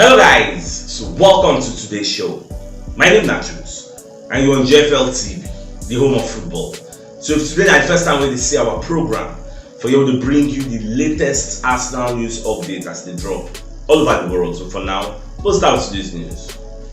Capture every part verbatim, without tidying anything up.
Hello guys, so welcome to today's show. My name is Nachus and you're on J F L T V, the home of football. So if today na the first time wey you see our program, for here we dey bring you the latest Arsenal news update as they drop all over the world. So for now, let's start with today's news.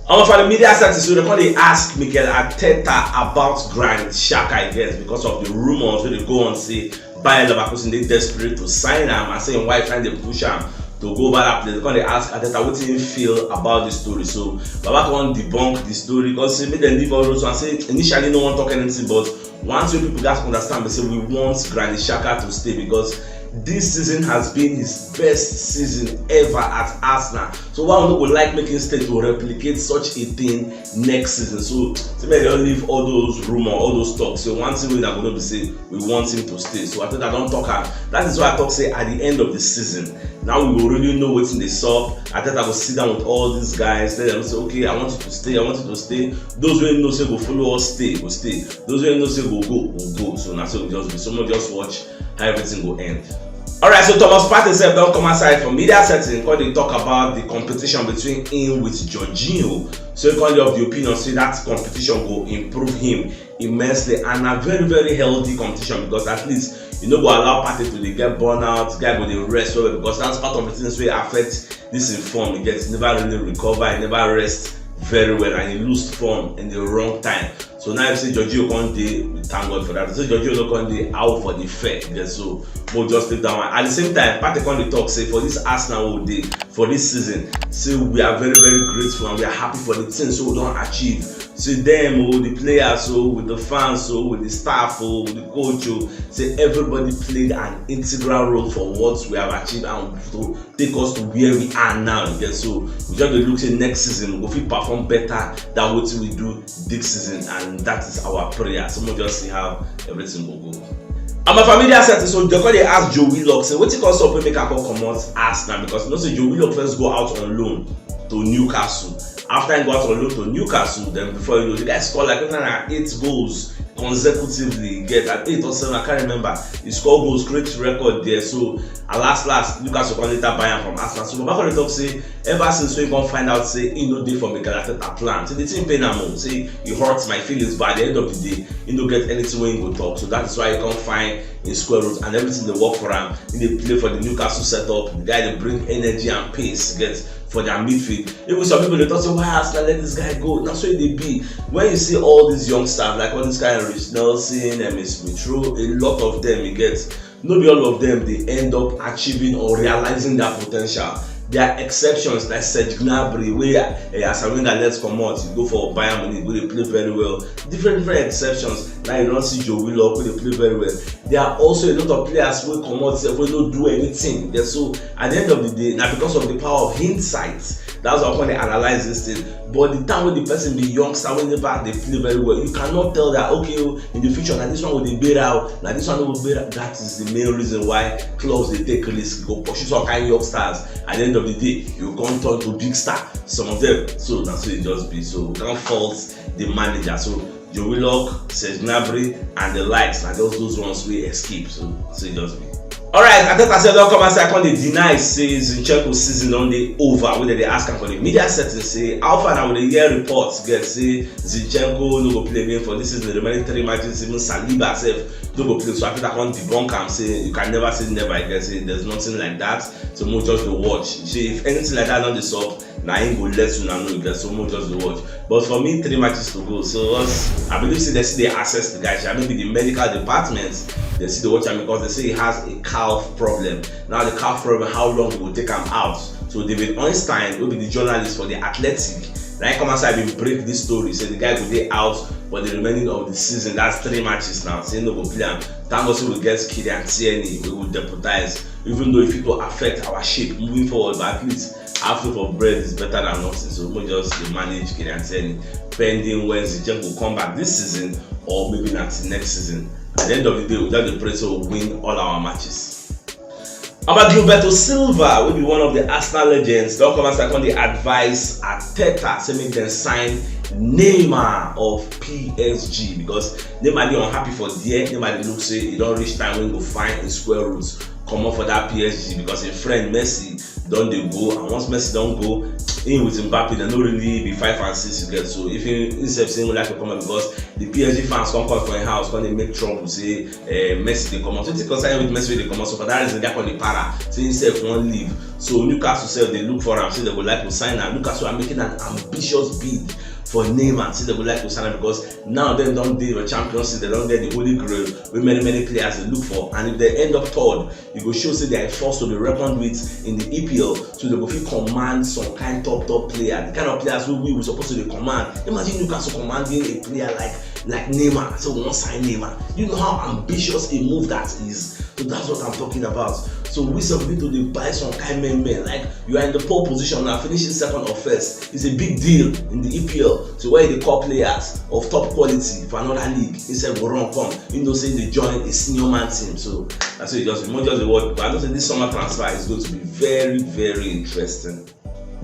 Omo, for the media setting, so they come dey ask Mikel Arteta about Granit Xhaka again because of the rumors wey dey go on say Bayer Leverkusen dey desperate to sign am and say im wife na dey push am to go over that place. They come dey ask Arteta wetin he feel about the story. So Baba come debunk the story, come say make dem leave all those ones. Say initially no wan talk anything, but one thing people gats understand be say we want Granit Xhaka to stay because this season has been his best season ever at Arsenal. So why we no go like make him stay to replicate such a thing next season? So say make dem leave all those rumor, all those talks. So one thing wey una go know be say we want him to stay. So Arteta don talk am. That is why I talk say at the end of the season, now we go really know wetin dey sup. Arteta go sit down with all these guys, tell them say, okay, I want you to stay, I want you to stay. Those wey know say go follow us stay, go stay. Those wey know say go go, go go. So na so we just be. So make we just watch how everything go end. Alright, so Thomas Partey sef don come outside for media setting, come dey talk about the competition between him with Jorginho. So he come dey of the opinion say that competition go improve him immensely and na very very healthy competition because at least you no go allow Partey to dey get burnout, guy go dey rest well well because that's part of the things wey affect this in form. He get never really recover, he never rest very well and he lose form in the wrong time. So now you say Jorginho come dey, we thank God for that. So Jorginho no come dey out for the fair. Yes, so we'll just leave that one. At the same time, Partey come dey talk say for this Arsenal wey we dey for this season, say we are very very grateful and we are happy for the things wey we don achieve. Say them, oh, the players, oh, with the fans, oh, with the staff, oh, with the coach, oh, say everybody played an integral role for what we have achieved and to take us to where we are now. You get, so we just dey look say next season we go fit perform better than wetin we do this season, and that is our prayer. So make we just see how everything go go. Omo, for media setting, so they come dey ask Joe Willock say wetin come sup wey make am come comot Arsenal because you know say Joe Willock first go out on loan to Newcastle. After he go out on loan to Newcastle, then before you know, the guy score like na eight goals consecutively. He get at eight or seven, I can't remember. He score goals, create record there. So at last last, Newcastle come later buy am from Arsenal. So Baba come dey talk say ever since wey he come find out say he no dey for Mikel Arteta plan, say the thing pain am o. Say he hurt my feelings, but at the end of the day, he no get anything wey he go talk. So that is why he come find him square root and everything dey work for am. He dey play for the Newcastle setup. The guy dey bring energy and pace, get, for their midfield. Even some people dey talk say why Arsenal let this guy go. Na so e dey be. When you see all these youngsters like all this kind of Reiss Nelson, Emile Smith Rowe, a lot of them you get, no be all of them dey end up achieving or realizing their potential. There are exceptions like Serge Gnabry wey, eh, Arsene Wenger let comot, he go for Bayern Munich, wey dey play very well. Different different exceptions. Now you don see Joe Willock wey dey play very well. There are also a lot of players wey comot sef wey no do anything. Yeah, so at the end of the day, na because of the power of hindsight. That's why I come dey analyze this thing. But the time wey the person be youngster wey never dey play very well, you cannot tell that, okay o, in the future na this one go dey gbera o, na this one no go gbera. That is the main reason why clubs dey take risk, go pursue some kind youngsters. At the end of the day, you come turn to big star, some of them. So na so e just be. So we can't fault the manager. So Joe Willock, Serge Gnabry, and the likes, na just those ones wey escape. So so e just be. Alright, Arteta sef don come outside come dey deny say Zinchenko season don dey over. Wey dem dey ask am for the media setting say how far na, we dey hear reports get say Zinchenko no go play again for this season, the remaining three matches, even Saliba sef no go play. So Arteta come debunk am say you can never say never again, say there's nothing like that. So make we just dey watch. Say if anything like that don dey sup, na him go let una know, you get, so make we just dey watch. But for me, three matches to go. So once, I believe say they still dey assess the guy. Sha, maybe the medical department, they still dey watch am because they say he has a calf problem. Now the calf problem, how long e go take am out? So David Ornstein, wey be the journalist for The Athletic, na him come outside bin break this story, say the guy go dey out for the remaining of the season. That's three matches now. Say no go play am. Thank God say we get Kieran Tierney, wey go deputize, even though e fit go affect our shape moving forward, but at least half loaf of bread is better than nothing. So make we just dey manage Kieran Tierney pending when Zinchenko come back this season or maybe na till next season. At the end of the day, we just dey pray say we win all our matches. Omo, Gilberto Silva, wey be one of the Arsenal legends, don come outside come dey advise Arteta say make dem sign Neymar of P S G because Neymar dey unhappy for there. Neymar dey look say e don reach time wey e go find im square roots comot for that P S G because im friend Messi don dey go, and once Messi don go, Him with Mbappe, dem no really be five and six, you get. So if he himself say he would like to come out, because the P S G fans come come for him house, come dey make trouble, say, eh, Messi dey comot. Wetin concern him with Messi wey dey comot? So for that reason, the guy come dey para, say himself wan leave. So Newcastle sef dey look for am, say dem go like to sign am. Newcastle are making an ambitious bid for Neymar, say dem go like to sign am, because now dem don dey for Champions League, dem don get the Holy Grail wey many, many players dey look for, and if dem end up third, e go show say dem are a force to be reckoned with in the E P L, so dem go fit command some kind top, top player, the kind of players wey we, we suppose to dey command. Imagine Newcastle commanding a player like, like Neymar, say we wan sign Neymar. You know how ambitious a move that is? So that's what I'm talking about. So we sef need to dey buy some kind men, men. Like, you are in the pole position now, finishing second or first. It's a big deal in the E P L. So where you dey call players of top quality for another league, instead go run come, you know, say they join a senior man team. So that's what you just, you just dey watch. But I know say this summer transfer is going to be very, very interesting.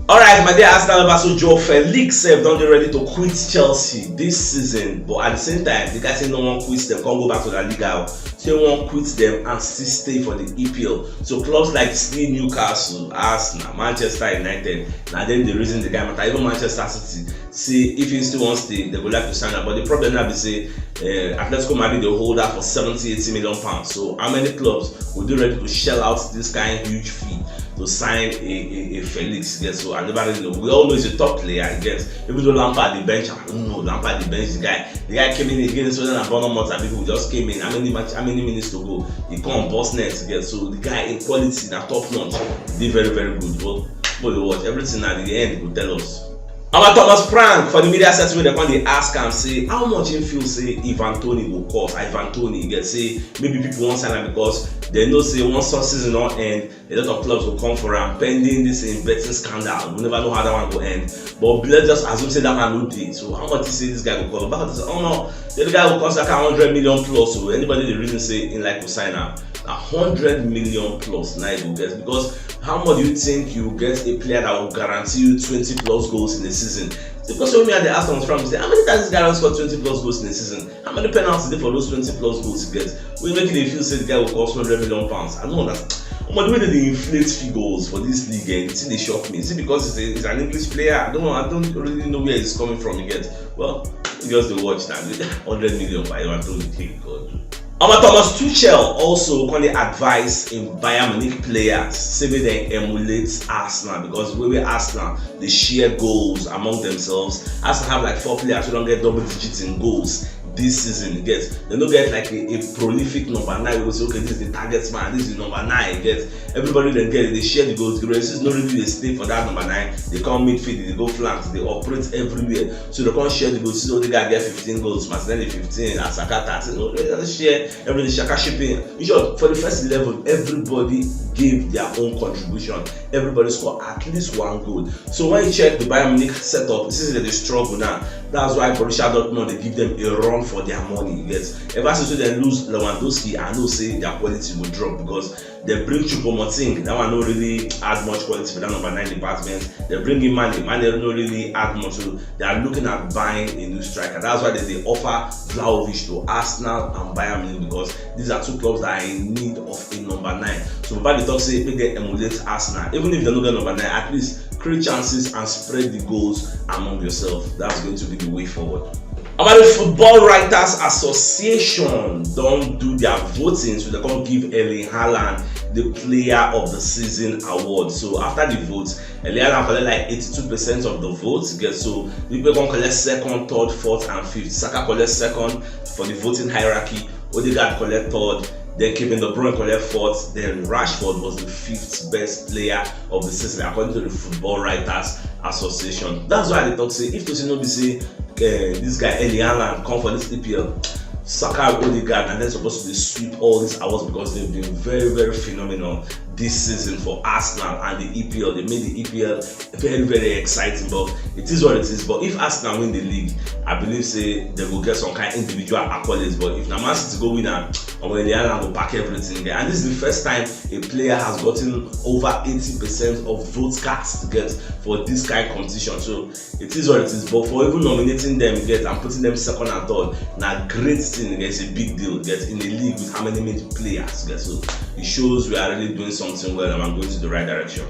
All right, my dear Arsenal lovers, so Joao Felix sef don dey ready to quit Chelsea this season, but at the same time, the guy say no wan quit dem, come go back to La Liga. Say wan quit dem and still stay for the E P L. So clubs like still Newcastle, Arsenal, Manchester United, na dem dey reason the guy matter. Even Manchester City say if he still wan stay, dem go like to sign am. But the problem now be say, eh, Atletico Madrid dey hold her for seventy, eighty million pounds. So how many clubs go dey ready to shell out this kind huge fee to sign a, a, a Felix? Yes, so I never really know. We all know he's a top player, I guess. Even though Lampard dey bench am, I don't know. Lampard dey bench the guy. The guy came in against Sweden and Bournemouth, and people just came in. How many match? How many minutes to go? He come burst net, you get. So the guy in quality na top notch. Dey very, very good. But, but you watch everything at the end go tell us. Our Thomas Frank for the media set wey dem come dey ask am say how much him feel say Ivan Toney go cost. Ivan Toney, you get, say maybe people wan sign am because dem know say once such season don end, a lot of clubs go come for am, pending this im betting scandal. We never know how that one go end. But let's just assume say that one no dey. So how much you say this guy go cost? Back to say, oh no, the guy go cost like a hundred million plus. So anybody dey reason say he like to sign am, a hundred million plus na you go get. Because how much do you think you get a player that will guarantee you twenty plus goals in a season? The question wey me I dey ask Thomas Frank be say, how many times this guy don score twenty plus goals in a season? How many penalties dey for those twenty plus goals he get? Wey make you dey feel say the guy go cost hundred million pounds? I no understand. Omo, the way dem dey inflate figures for this league, eh, the thing dey shock me. Is it because it's, a, it's an English player? I don't know. I don't really know where he's coming from, you get. Well, you just dey watch now. Hundred million by Ivan Toney, take God. Omo, Thomas Tuchel also come dey advise im Bayern Munich players say make dem emulate Arsenal, because the way wey Arsenal dey share goals among themselves, Arsenal have like four players wey don get double digits in goals this season, you get. Dem no get like a, a prolific number nine wey go say, okay, this is the target man, this is the number nine, you get. Everybody dem get, dey share the goals. Reus no really dey stay for that number nine. Dey come midfield, dey go flanks, dey operate everywhere. So dem come share the goals. See, Odegaard get fifteen goals, Martinelli fifteen, and Saka thirteen. No, dem just share everything, Xhaka chip in. In short, for the first eleven, everybody gave their own contribution. Everybody score at least one goal. So when you check the Bayern Munich setup, you see say dem dey struggle now. That's why Borussia Dortmund dey give them a run for their money. You get. Ever since wey dem lose Lewandowski, I know say their quality go drop because dem bring Choupo-Moting. That one no really add much quality for that number nine department. Dem bring in Mane. Mane no really add much. So they are looking at buying a new striker. That's why dem dey offer Vlahovic to Arsenal and Bayern Munich, because these are two clubs that are in need of a number nine. So Papa dey talk say make dem emulate Arsenal. Even if dem no get number nine, at least create chances and spread the goals among yourself. That's going to be the way forward. About the Football Writers Association don do their voting, so dem come give Erling Haaland the Player of the Season award. So after the vote, Erling Haaland collect like eighty-two percent of the votes. Get, so people come collect second, third, fourth, and fifth. Saka collect second for the voting hierarchy. Odegaard collect third. Then Kevin De Bruyne collect fourth. Then Rashford was the fifth best player of the season, according to the Football Writers Association. That's why I dey talk say if Tosin no be say, eh, this guy Erling Haaland come for this E P L, Saka and Odegaard, and they're supposed to dey sweep all these awards because they've been very, very phenomenal this season for Arsenal and the E P L. They made the E P L very, very exciting, but it is what it is. But if Arsenal win the league, I believe say they go get some kind individual accolades. But if na Man City go win am, omo, Erling Haaland go pack everything there. And this is the first time a player has gotten over eighty percent of votes cast, get, for this kind competition. So it is what it is. But for even nominating them, get, and putting them second and third, na great thing, get, it's a big deal, get, in a league with how many, many players, get. So it shows we are really doing something well and I'm going to the right direction.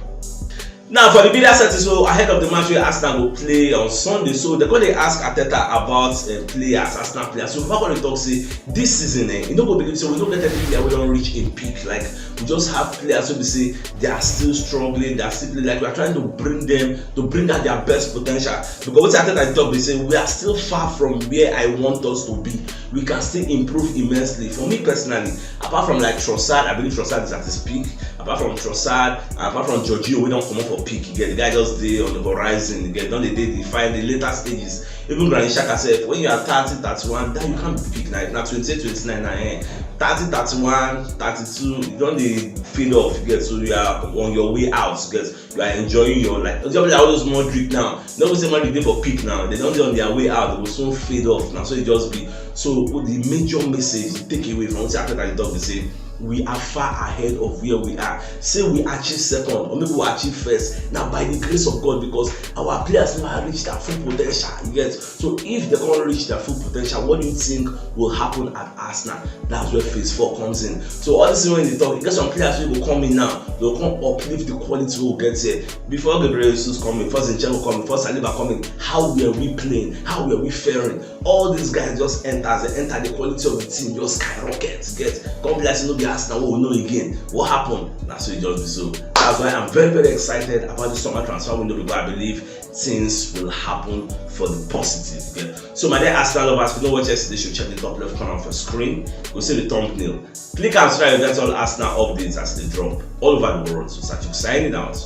Now, for the media setting, so ahead of the match wey Arsenal go play on Sunday, so dem go dey ask Arteta about uh, players, Arsenal players. So Papa dey talk say this season, eh, you no go believe say we no get any player wey don reach im peak. Like, we just have players wey be say they are still struggling, they are still playing. Like, we are trying to bring them to bring out their best potential. Because wetin Arteta dey talk be say we are still far from where I want us to be. We can still improve immensely. For me personally, apart from like Trossard, I believe Trossard is at his peak. Apart from Trossard, apart from Jorginho, wey don comot for peak, you get, the guy just dey on the horizon, you get, don dey dey the fine the later stages. Even Granit Xhaka sef, when you are thirty, thirty-one, that you can't be peak now. If na twenty-eight, twenty-nine na, eh, thirty, thirty-one, thirty-two, you don dey fade off, you get, so you are on your way out, you get, you are enjoying your life. Just like all those Modric now, no be say Modric dey for peak now, they don dey on their way out, they go soon fade off. Na so e just be. So the major message, the takeaway from wetin Arteta dey talk be say we are far ahead of where we are. Say we achieve second, or maybe we achieve first, na by the grace of God, because our players never reach their full potential, you get. So if they can't reach their full potential, what do you think will happen at Arsenal? That's where phase four comes in. So all this thing wey dey talk, you get some players wey go come in now, they go come uplift the quality wey we get here. Before Gabriel Jesus come in, before Zinchenko come in, before Saliba come in, how were we playing? How were we faring? All these guys just enter, as they enter, the quality of the team just skyrocket. Get, come be like say no be Arsenal wey we know again. What happened? Na so e just be so. That's why I'm very, very excited about the summer transfer window, because I believe things will happen for the positive. Get. So my dear Arsenal lovers, if you no watch yesterday show, check the top left corner of your screen. Go see the thumbnail. Click and subscribe to get all Arsenal updates as they drop all over the world. So Sachuk signing out.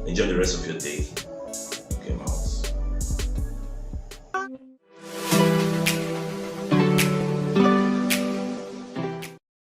Enjoy the rest of your day. Okay, man.